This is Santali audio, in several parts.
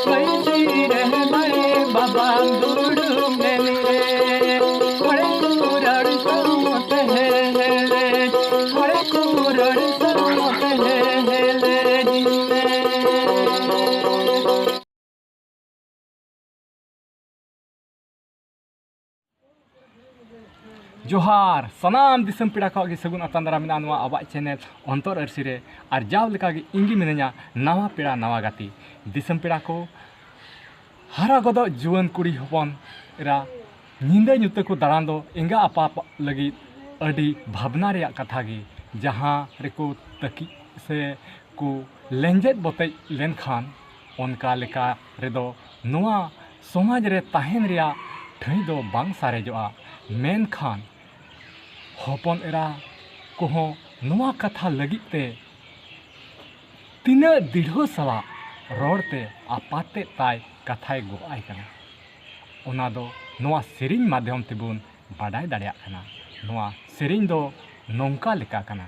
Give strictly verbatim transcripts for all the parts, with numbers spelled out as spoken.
ᱯᱟᱹᱭᱥᱤ ᱨᱮ ᱵᱟᱭ ᱵᱟᱵᱟᱢ ᱫᱩᱲᱩᱵ ᱮᱱ ᱨᱮ, ᱦᱚᱲ ᱠᱚ ᱨᱚᱲ ᱥᱟᱶᱛᱮ ᱦᱮᱞᱮ, ᱦᱚᱲ ᱠᱚ ᱨᱚᱲ ᱥᱟᱶᱛᱮ ᱦᱮᱞᱮ ᱢᱮ᱾ ᱡᱚᱦᱟᱨ, ᱥᱟᱱᱟᱢ ᱫᱤᱥᱚᱢ ᱯᱮᱲᱟ ᱠᱚᱣᱟᱜ ᱜᱮ ᱥᱟᱹᱜᱩᱱ ᱟᱛᱟᱝ ᱫᱟᱨᱟᱢ ᱢᱮᱱᱟᱜᱼᱟ ᱱᱚᱣᱟ ᱟᱵᱚᱣᱟᱜ ᱪᱮᱱᱮᱞ ᱚᱱᱛᱚᱨ ᱟᱹᱨᱥᱤ ᱨᱮ᱾ ᱟᱨ ᱡᱟᱣ ᱞᱮᱠᱟᱜᱮ ᱤᱧ ᱜᱮ ᱢᱤᱱᱟᱹᱧᱟ ᱱᱟᱣᱟ ᱯᱮᱲᱟ ᱱᱟᱣᱟ ᱜᱟᱛᱮ᱾ ᱫᱤᱥᱚᱢ ᱯᱮᱲᱟ ᱠᱚ, ᱦᱟᱨᱟ ᱜᱚᱫᱚᱜ ᱡᱩᱣᱟᱹᱱ ᱠᱩᱲᱤ ᱦᱚᱯᱚᱱ ᱮᱨᱟ ᱧᱤᱫᱟᱹ ᱧᱩᱛᱟᱹ ᱠᱚ ᱫᱟᱬᱟᱱ ᱫᱚ ᱮᱸᱜᱟ ᱟᱯᱟᱛ ᱞᱟᱹᱜᱤᱫ ᱟᱹᱰᱤ ᱵᱷᱟᱵᱽᱱᱟ ᱨᱮᱭᱟᱜ ᱠᱟᱛᱷᱟ ᱜᱮ᱾ ᱡᱟᱦᱟᱸ ᱨᱮᱠᱚ ᱛᱟᱹᱠᱤᱡ ᱥᱮ ᱠᱚ ᱞᱮᱸᱡᱮᱫ ᱵᱚᱛᱮᱡ ᱞᱮᱱᱠᱷᱟᱱ, ᱚᱱᱠᱟ ᱞᱮᱠᱟ ᱨᱮᱫᱚ ᱱᱚᱣᱟ ᱥᱚᱢᱟᱡᱽ ᱨᱮ ᱛᱟᱦᱮᱱ ᱨᱮᱭᱟᱜ ᱴᱷᱟᱹᱭ ᱫᱚ ᱵᱟᱝ ᱥᱟᱨᱮᱡᱚᱜᱼᱟ᱾ ᱢᱮᱱᱠᱷᱟᱱ ᱦᱚᱯᱚᱱ ᱮᱨᱟ ᱠᱚᱦᱚᱸ ᱱᱚᱣᱟ ᱠᱟᱛᱷᱟ ᱞᱟᱹᱜᱤᱫ ᱛᱮ ᱛᱤᱱᱟᱹᱜ ᱫᱤᱲᱦᱚ ᱥᱟᱞᱟᱜ ᱨᱚᱲ ᱛᱮ ᱟᱯᱟᱛ ᱛᱮᱫ ᱛᱟᱭ ᱠᱟᱛᱷᱟᱭ ᱜᱚᱜ ᱟᱭ ᱠᱟᱱᱟ, ᱚᱱᱟ ᱫᱚ ᱱᱚᱣᱟ ᱥᱮᱨᱮᱧ ᱢᱟᱫᱽᱫᱷᱚᱢ ᱛᱮᱵᱚᱱ ᱵᱟᱰᱟᱭ ᱫᱟᱲᱮᱭᱟᱜ ᱠᱟᱱᱟ᱾ ᱱᱚᱣᱟ ᱥᱮᱨᱮᱧ ᱫᱚ ᱱᱚᱝᱠᱟ ᱞᱮᱠᱟ ᱠᱟᱱᱟ᱾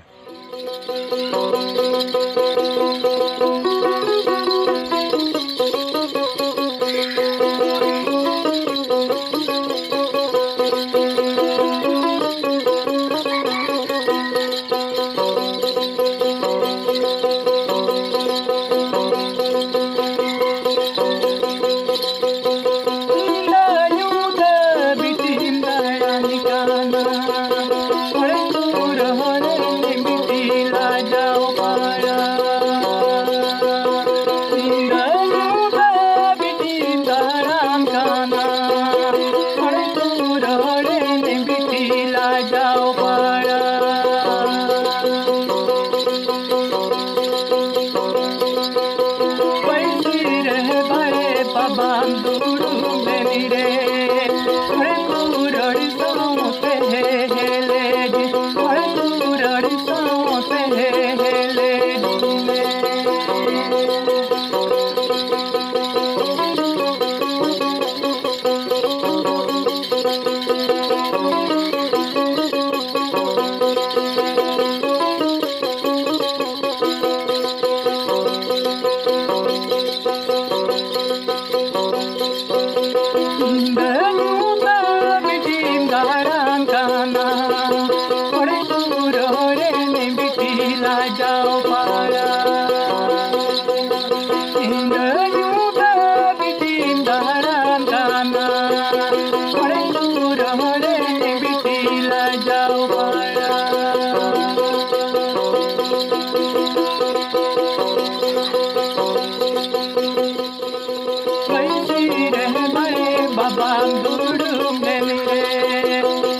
ᱫᱩᱲᱩᱵ ᱮᱱ ᱨᱮ,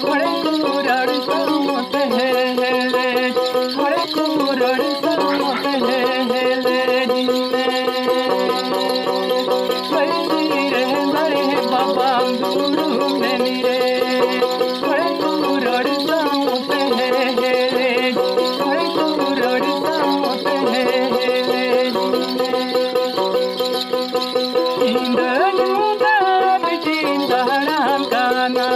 ᱦᱚᱲ ᱠᱚ ᱨᱚᱲ ᱥᱟᱶᱛᱮ ᱦᱮᱞᱮᱡ, ᱦᱚᱲ ᱠᱚ ᱨᱚᱲ ᱥᱟᱶᱛᱮ ᱦᱮᱞᱮᱡ ᱢᱮ᱾ ᱵᱟᱹᱭᱥᱤ ᱨᱮ ᱵᱟᱲᱮ ᱵᱟᱵᱟᱢ ᱫᱩᱲᱩᱵ ᱮᱱ ᱨᱮ, ᱦᱚᱲ ᱠᱚ ᱨᱚᱲ ᱥᱟᱶᱛᱮ ᱦᱮᱞᱮᱡ, ᱦᱚᱲ ᱠᱚ ᱨᱚᱲ ᱥᱟᱶᱛᱮ ᱦᱮᱞᱮᱡ ᱢᱮ᱾ ᱤᱧ ᱫᱚ ᱧᱩᱫᱟᱹ ᱵᱤᱴᱤᱧ ᱫᱟᱬᱟᱱ ᱠᱟᱱᱟ,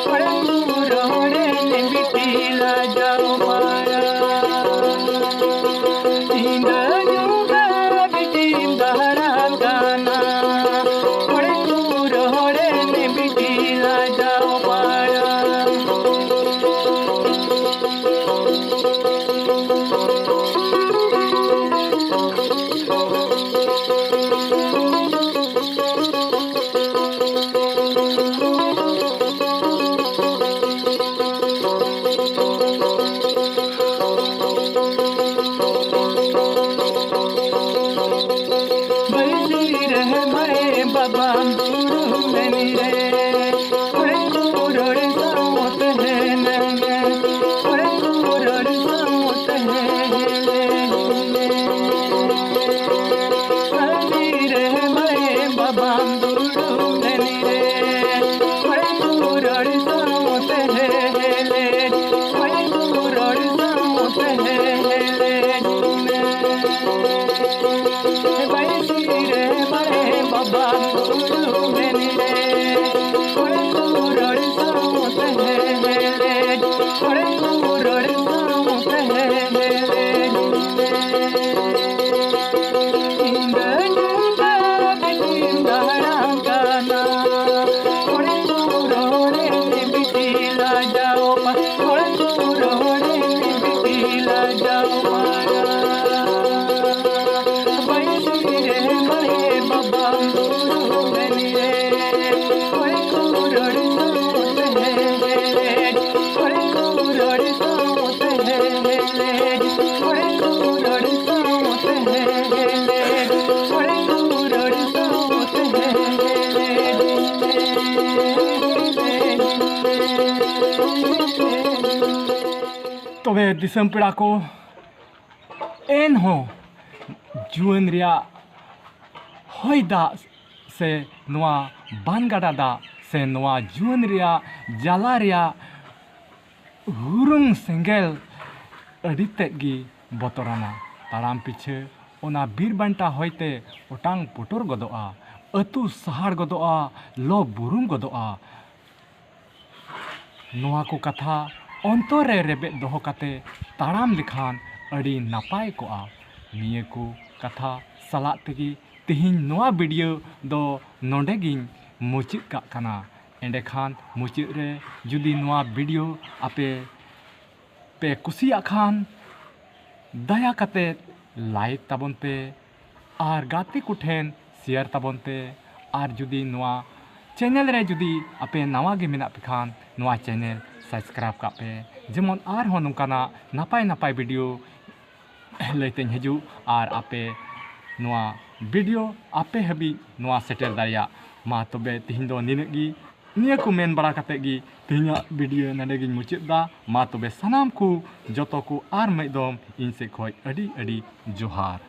ᱦᱚᱲ ᱠᱚ ᱨᱚᱲᱮᱧ ᱵᱤᱴᱤ ᱞᱟᱡᱟᱣ ᱯᱟᱲᱟ᱾ ᱤᱧ ᱫᱚ ᱧᱩᱫᱟᱹ ᱵᱤᱴᱤᱧ ᱫᱟᱬᱟᱱ ᱠᱟᱱᱟ, ᱦᱚᱲ ᱠᱚ ᱨᱚᱲᱮᱧ ᱵᱤᱴᱤ ᱞᱟᱡᱟᱣ ᱯᱟᱲᱟ᱾ ᱵᱟᱹᱭᱥᱤ ᱨᱮ ᱢᱟᱲᱮ ᱵᱟᱵᱟᱢ ᱫᱩᱲᱩᱵ ᱮᱱ ᱨᱮ, ᱦᱚᱲ ᱠᱚ ᱨᱚᱲ ᱥᱟᱶ ᱛᱟᱦᱮᱱ ᱢᱮ, ᱦᱚᱲ ᱠᱚ ᱨᱚᱲ ᱥᱟᱶ ᱛᱟᱦᱮᱱ ᱢᱮ᱾ ᱵᱟᱹᱭᱥᱤ ᱨᱮ ᱢᱟᱲᱮ ᱵᱟᱵᱟᱢ ᱫᱩᱲᱩᱵ ᱮᱱ ᱨᱮ, ᱦᱚᱲ ᱠᱚ ᱨᱚᱲ ᱥᱟᱶ ᱛᱟᱦᱮᱱ ᱢᱮ, ᱦᱚᱲ ᱠᱚ ᱨᱚᱲ ᱥᱟᱶ ᱛᱟᱦᱮᱱ ᱢᱮ᱾ ᱵᱟᱹᱭᱥᱤ ᱨᱮ ᱢᱟᱲᱮ ᱵᱟᱵᱟ ᱫᱩᱲᱩᱵ ᱮᱱ ᱨᱮ, ᱦᱚᱲ ᱠᱚ ᱨᱚᱲ ᱥᱟᱶ ᱛᱟᱦᱮᱸ ᱞᱮ, ᱦᱚᱲ ᱠᱚ ᱨᱚᱲ ᱥᱟᱶ ᱛᱟᱦᱮᱸ ᱞᱮ᱾ ᱤᱧ ᱫᱚ ᱧᱤᱫᱟᱹ ᱵᱤᱴᱤᱧ ᱫᱟᱬᱟᱱ ᱠᱟᱱᱟ, ᱦᱚᱲ ᱠᱚ ᱨᱚᱲᱮ ᱵᱤᱴᱤ ᱞᱟᱡᱟᱣ ᱯᱟ, ᱦᱚᱲ ᱠᱚ ᱨᱚᱲᱮ ᱵᱤᱴᱤ ᱞᱟᱡᱟᱣ ᱯᱟᱲᱟ᱾ ᱵᱟᱹᱭᱥᱤ ᱨᱮ ᱢᱟᱲᱮ ᱵᱟᱵᱟᱢ ᱫᱩᱲᱩᱵ ᱮᱱ ᱨᱮ, ᱦᱚᱲ ᱠᱚ ᱨᱚᱲ ᱥᱟᱶ ᱛᱟᱦᱮᱸ ᱞᱮ, ᱦᱚᱲ ᱠᱚ ᱨᱚᱲ ᱥᱟᱶ ᱛᱟᱦᱮᱸ ᱞᱮ, ᱦᱚᱲ ᱠᱚ ᱨᱚᱲ ᱥᱟᱶ ᱛᱟᱦᱮᱸ ᱞᱮ, ᱦᱚᱲ ᱠᱚ ᱨᱚᱲ ᱥᱟᱶ ᱛᱟᱦᱮᱸ ᱞᱮ᱾ ᱛᱚᱵᱮ ᱫᱤᱥᱚᱢ ᱯᱮᱲᱟ ᱠᱚ, ᱮᱱᱦᱚᱸ ᱡᱩᱣᱟᱹᱱ ᱨᱮᱭᱟᱜ ᱦᱚᱭ ᱫᱟᱜ ᱥᱮ ᱱᱚᱣᱟ ᱵᱟᱱ ᱜᱟᱰᱟ ᱫᱟᱜ ᱥᱮ ᱱᱚᱣᱟ ᱡᱩᱣᱟᱹᱱ ᱨᱮᱭᱟᱜ ᱡᱟᱞᱟ ᱨᱮᱭᱟᱜ ᱦᱩᱨᱩᱝ ᱥᱮᱸᱜᱮᱞ ᱟᱹᱰᱤ ᱛᱮᱫ ᱜᱮ ᱵᱚᱛᱚᱨᱟᱱᱟ᱾ ᱛᱟᱲᱟᱢ ᱯᱤᱪᱷᱟᱹ ᱚᱱᱟ ᱵᱤᱨ ᱵᱟᱱᱴᱟ ᱦᱚᱭᱛᱮ ᱚᱴᱟᱝ ᱯᱩᱴᱩᱨ ᱜᱚᱫᱚᱜᱼᱟ, ᱟᱹᱛᱩ ᱥᱟᱦᱟᱲ ᱜᱚᱫᱚᱜᱼᱟ, ᱞᱚ ᱵᱩᱨᱩᱢ ᱜᱚᱫᱚᱜᱼᱟ᱾ ᱱᱚᱣᱟ ᱠᱚ ᱠᱟᱛᱷᱟ ᱚᱱᱛᱚᱨ ᱨᱮ ᱨᱮᱵᱮᱫ ᱫᱚᱦᱚ ᱠᱟᱛᱮ ᱛᱟᱲᱟᱢ ᱞᱮᱠᱷᱟᱱ ᱟᱹᱰᱤ ᱱᱟᱯᱟᱭ ᱠᱚᱜᱼᱟ᱾ ᱱᱤᱭᱟᱹ ᱠᱚ ᱠᱟᱛᱷᱟ ᱥᱟᱞᱟᱜ ᱛᱮᱜᱮ ᱛᱮᱦᱮᱧ ᱱᱚᱣᱟ ᱵᱷᱤᱰᱤᱭᱳ ᱫᱚ ᱱᱚᱰᱮ ᱜᱤᱧ ᱢᱩᱪᱟᱹᱫ ᱠᱟᱜ ᱠᱟᱱᱟ᱾ ᱮᱸᱰᱮᱠᱷᱟᱱ ᱢᱩᱪᱟᱹᱫ ᱨᱮ ᱡᱩᱫᱤ ᱱᱚᱣᱟ ᱵᱷᱤᱰᱤᱭᱳ ᱟᱯᱮ ᱯᱮ ᱠᱩᱥᱤᱭᱟᱜ ᱠᱷᱟᱱ ᱫᱟᱭᱟ ᱠᱟᱛᱮ ᱞᱟᱭᱤᱠ ᱛᱟᱵᱚᱱ ᱯᱮ ᱟᱨ ᱜᱟᱛᱮ ᱠᱚᱴᱷᱮᱱ ᱥᱮᱭᱟᱨ ᱛᱟᱵᱚᱱ ᱯᱮ᱾ ᱟᱨ ᱡᱩᱫᱤ ᱱᱚᱣᱟ ᱪᱮᱱᱮᱞ ᱨᱮ ᱡᱩᱫᱤ ᱟᱯᱮ ᱱᱟᱣᱟ ᱜᱮ ᱢᱮᱱᱟᱜ ᱯᱮ ᱠᱷᱟᱱ ᱱᱚᱣᱟ ᱪᱮᱱᱮᱞ ᱥᱟᱵᱥᱠᱨᱟᱭᱤᱵ ᱠᱟᱜ ᱯᱮ, ᱡᱮᱢᱚᱱ ᱟᱨᱦᱚᱸ ᱱᱚᱝᱠᱟᱱᱟᱜ ᱱᱟᱯᱟᱭ ᱱᱟᱯᱟᱭ ᱵᱷᱤᱰᱤᱭᱳ ᱞᱟᱹᱭᱛᱮᱧ ᱦᱤᱡᱩᱜ ᱟᱨ ᱟᱯᱮ ᱱᱚᱣᱟ ᱵᱷᱤᱰᱤᱭᱳ ᱟᱯᱮ ᱦᱟᱹᱵᱤᱡ ᱱᱚᱣᱟ ᱥᱮᱴᱮᱨ ᱫᱟᱲᱮᱭᱟᱜ᱾ ᱢᱟ ᱛᱚᱵᱮ ᱛᱤᱦᱤᱧ ᱫᱚ ᱱᱤᱱᱟᱹᱜ ᱜᱮ᱾ ᱱᱤᱭᱟᱹ ᱠᱚ ᱢᱮᱱ ᱵᱟᱲᱟ ᱠᱟᱛᱮ ᱜᱮ ᱛᱮᱦᱮᱧᱟᱜ ᱵᱷᱤᱰᱤᱭᱳ ᱱᱚᱰᱮ ᱜᱤᱧ ᱢᱩᱪᱟᱹᱫ ᱫᱟ᱾ ᱢᱟ ᱛᱚᱵᱮ ᱥᱟᱱᱟᱢ ᱠᱚ ᱡᱚᱛᱚ ᱠᱚ ᱟᱨ ᱢᱤᱫ ᱫᱚᱢ ᱤᱧ ᱥᱮᱫ ᱠᱷᱚᱱ ᱟᱹᱰᱤ ᱟᱹᱰᱤ ᱡᱚᱦᱟᱨ᱾